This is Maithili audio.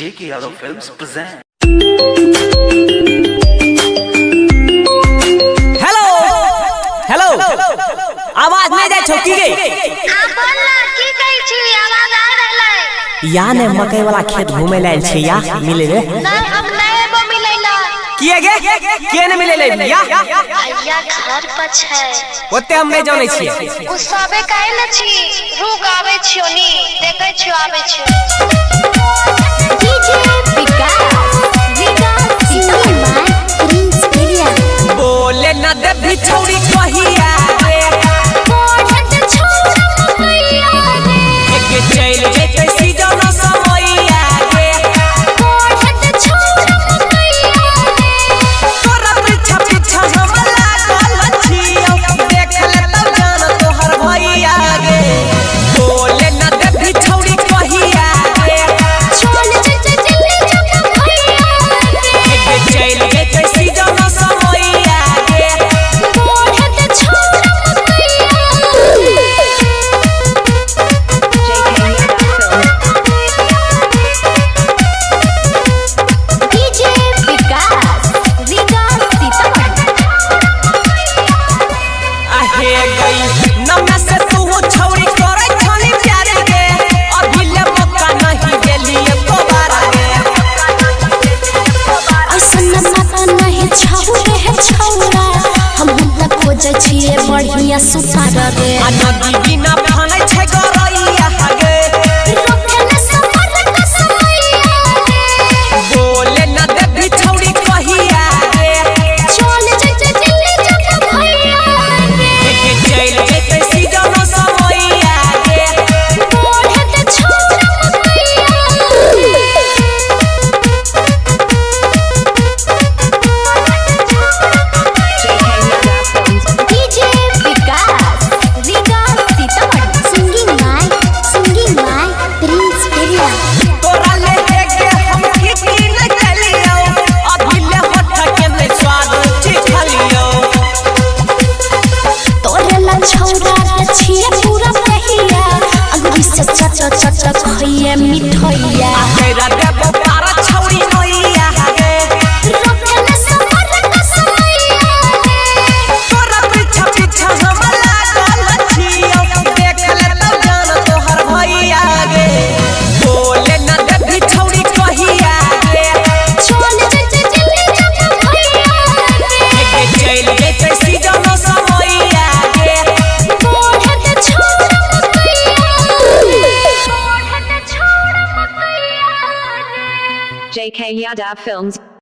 JK Yadav Films present. Hello hello, आवाज नहीं जाय छौ की गे? आ बोल ना, की कहै छी? आवाज आ रहलै। या ने मकई वाला खेत घूमे लायल छै, या मिले रे। नहीं, हम नहीं एबो मिलै ला। किए गे? किए ने मिले ले या? भैया घर पर छै। ओते हम नहीं जानै छियै। उ सबे काहे न छी? रुक, आबै छियो नी, देखै छियो, आबै छियो। DJ Vikas Vikas Sitamarhi Prince area. बोले न देबी छौरी कहिया रे, पढ़त छौरा मकैया रे। एक चलि जेतै सीजन समैया गे। पढ़त छौरा मकैया रे। तोरा पीछा पीछा हम लागल छियौ, देख लेतौ जान तोहर भैया गे। बोले न देबी छौरी कहिया रे, चल चल जल्दी जब भैया रे। एक चलि जेतै सीजन समैया गे। पढ़त छौरा मकैया रे। डीजे विकास विकास सीतामढ़ी। आहे गई नन्ना से तू छौरी करै छली प्यार गे, अभी ले मौका नहीं देली एको बार गे। ऐसन बात नहीं छौ रे छौरा, हम त खोजै छियै बढ़िया सुतार रे। आ नदी बिना फानै छै गरैया गे। रोकल सफर कसमैया रे। बोले न देबी छौरी कहिया रे, चल चल जल्दी जब भैया रे। एक चलि जेतै सीजन समैया गे। बढ़त छौरा मकैया रे। DJ Vikas Vikas Sitamarhi. Singing by Prince area. तोरा ले के हम की की न चलियो, अभी ले होठ के नहीं स्वाद चिखलियो। तोरे ला छौरा रे छियै पूरा कहिया, अंगुरी से चट चट खइये मिठैया। तेरा देबो पारा छौरी नैया गे। रोकल सफर कसमैया रे। तोरा पीछा पीछा हम लागल छियौ, देख लेतौ जान तोहर भैया गे। बोले न देबी छौरी कहिया गे, चल चल जल्दी जब भैया रे। एक चलि जेतै सीजन समैया गे। बढ़त छौरा मकैया रे। बढ़त छौरा मकैया रे। JK Yadav Films.